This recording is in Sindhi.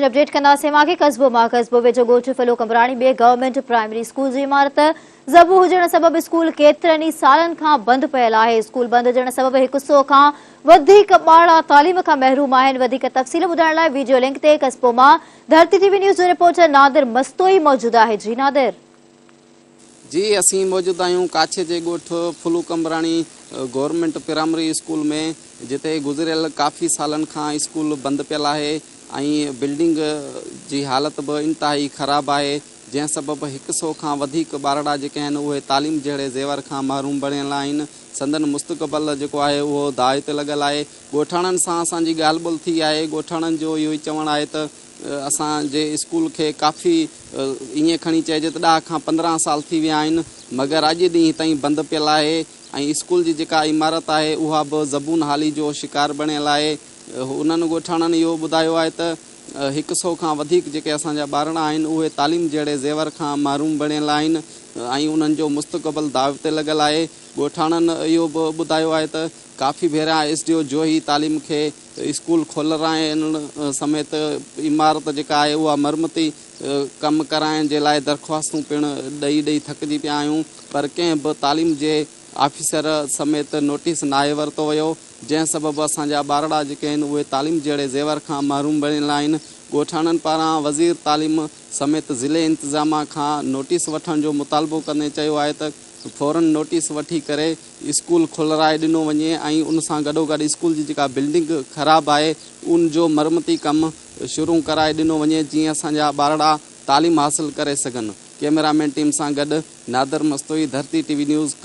اپڊيٽ ڪنداسين اوهان کي قصبو مان قصبو ويجهو ڳوٺ Phalu Qambrani ۾ government primary school جي عمارت زبون هجڻ سبب اسڪول ڪيترن ئي سالن کان بند پيل آهي اسڪول بند هجڻ سبب هڪ سئو کان وڌيڪ ٻارڙا تعليم کان محروم آهن وڌيڪ تفصيل ٻڌائڻ لاء ويڊيو لنڪ تي قصبو مان ڌرتي ٽي وي نيوز جو رپورٽر نادر مستوئي موجود آهي جي نادر. جي اسين موجود آهيون ڪاڇي جي ڳوٺ Phalo Qambrani government primary school ۾ جتي گذريل ڪافي سالن کان اسڪول بند پيل آهي ۽ بلڊنگ جي حالت به انتهائي خراب آهي جنهن سبب هڪ سئو کان وڌيڪ ٻارڙا جيڪي آهن اهي تعليم جهڙي زيور کان محروم بڻيل آهن سندن مستقبل جيڪو آهي اهو داء تي لڳل آهي ڳوٺاڻن سان اسان جي ڳالهه ٻولهه ٿي آهي ڳوٺاڻن جو اهو ئي چوڻ آهي ته اسان جي اسڪول کي ڪافي ائين کڻي چئجي ته ڏهه کان 15 سال ٿي ويا آهن مگر اڄ ڏينهن تائين بند پيل آهي ۽ اسڪول جي جيڪا عمارت آهي اها به زبون حالي جو شڪار بڻيل آهي انهن ڳوٺاڻن اهو ٻڌايو آهي ته هڪ سئو کان وڌيڪ جيڪي اسان جا ٻارڙا آهن اهي تعليم جهڙي زيور کان محروم بڻيل آهن ۽ انهن جو مستقبل داء تي لڳل آهي ڳوٺاڻن اهو به ٻڌايو آهي ته ڪافي ڀيرا ايس ڊي او جوهي تعليم کي اسڪول کولرائڻ سميت عمارت جيڪا آهي اها مرمتي ڪم ڪرائڻ جي لاء درخواستون پڻ ڏئي ڏئي ٿڪجي پيا آهيون پر ڪنهن به تعليم جي آفيسر سميت نوٽيس ناهي ورتو ويو جنهن سبب اسان جا ٻارڙا جيڪي آهن اهي تعليم جهڙي زيور کان محروم بڻيل آهن ڳوٺاڻن پاران وزير تعليم سميت ضلعي انتظاميا کان نوٽيس وٺڻ جو مطالبو ڪندي چيو آهي ته فورن نوٽيس وٺي ڪري اسڪول کولرائي ڏنو وڃي ۽ ان سان گڏوگڏ اسڪول جي جيڪا بلڊنگ خراب آهي ان جو مرمتي ڪم شروع ڪرائي ڏنو وڃي جيئن اسان جا ٻارڙا تعليم حاصل ڪري سگهن ڪئميرا مين ٽيم سان گڏ Nadir Mastoi Dharti T V news.